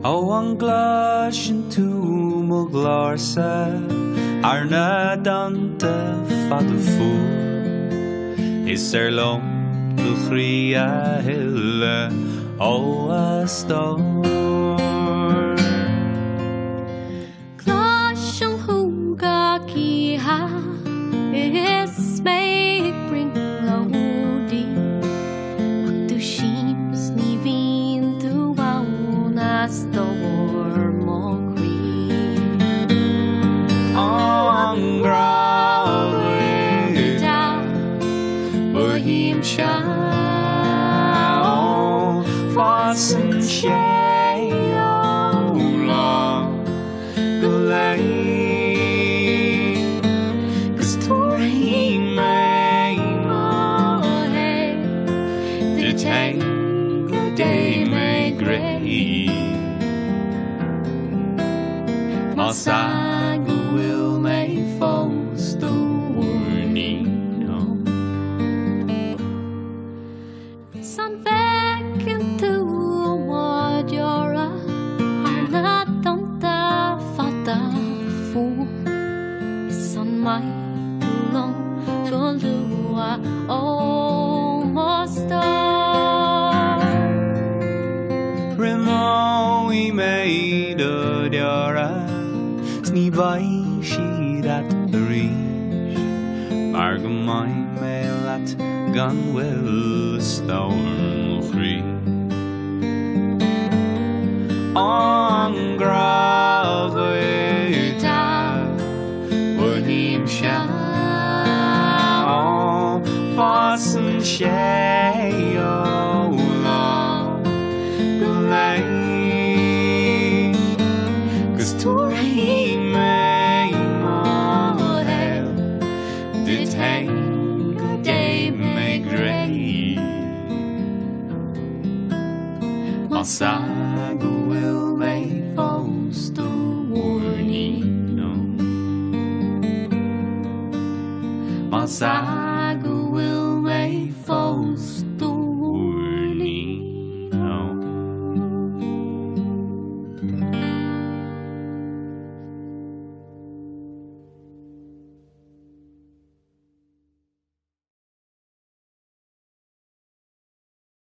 Ó an gcloiseann tú mo ghlórsa thar na dtonnta fada fuar Is ar liom do chroí a thuilleadh ó a stór. Cloisim thú gach oíche is mé ag brionglóidí Ach dúisím 's ní bhíonn tú ann a stór mo chroí. An grá dhuit a mhothaímse ó fásann sé ó lá go lá 'Gus tabharfaidh mé mo shaol duit fhéin go dté mé i gcré Más ea go bhfuil mé fós do mhuirnín 'S an bhfeiceann tú mo dheora thar na dtonnta fada fuar Is an mbeidh tú liom go luath ó mo stór? Greamóidh mé do dheora 's ní bheidh siad ait arís Mar go mbeidh mé leat gan mhoill a stór mo chroí. An grá dhuit a mhothaímse ó fásann sé ó lá go lá 'Gus tabharfaidh mé mo shaol duit fhéin go dté mé i gcré. Más ea go bhfuil mé fós do mhuirnín Más ea.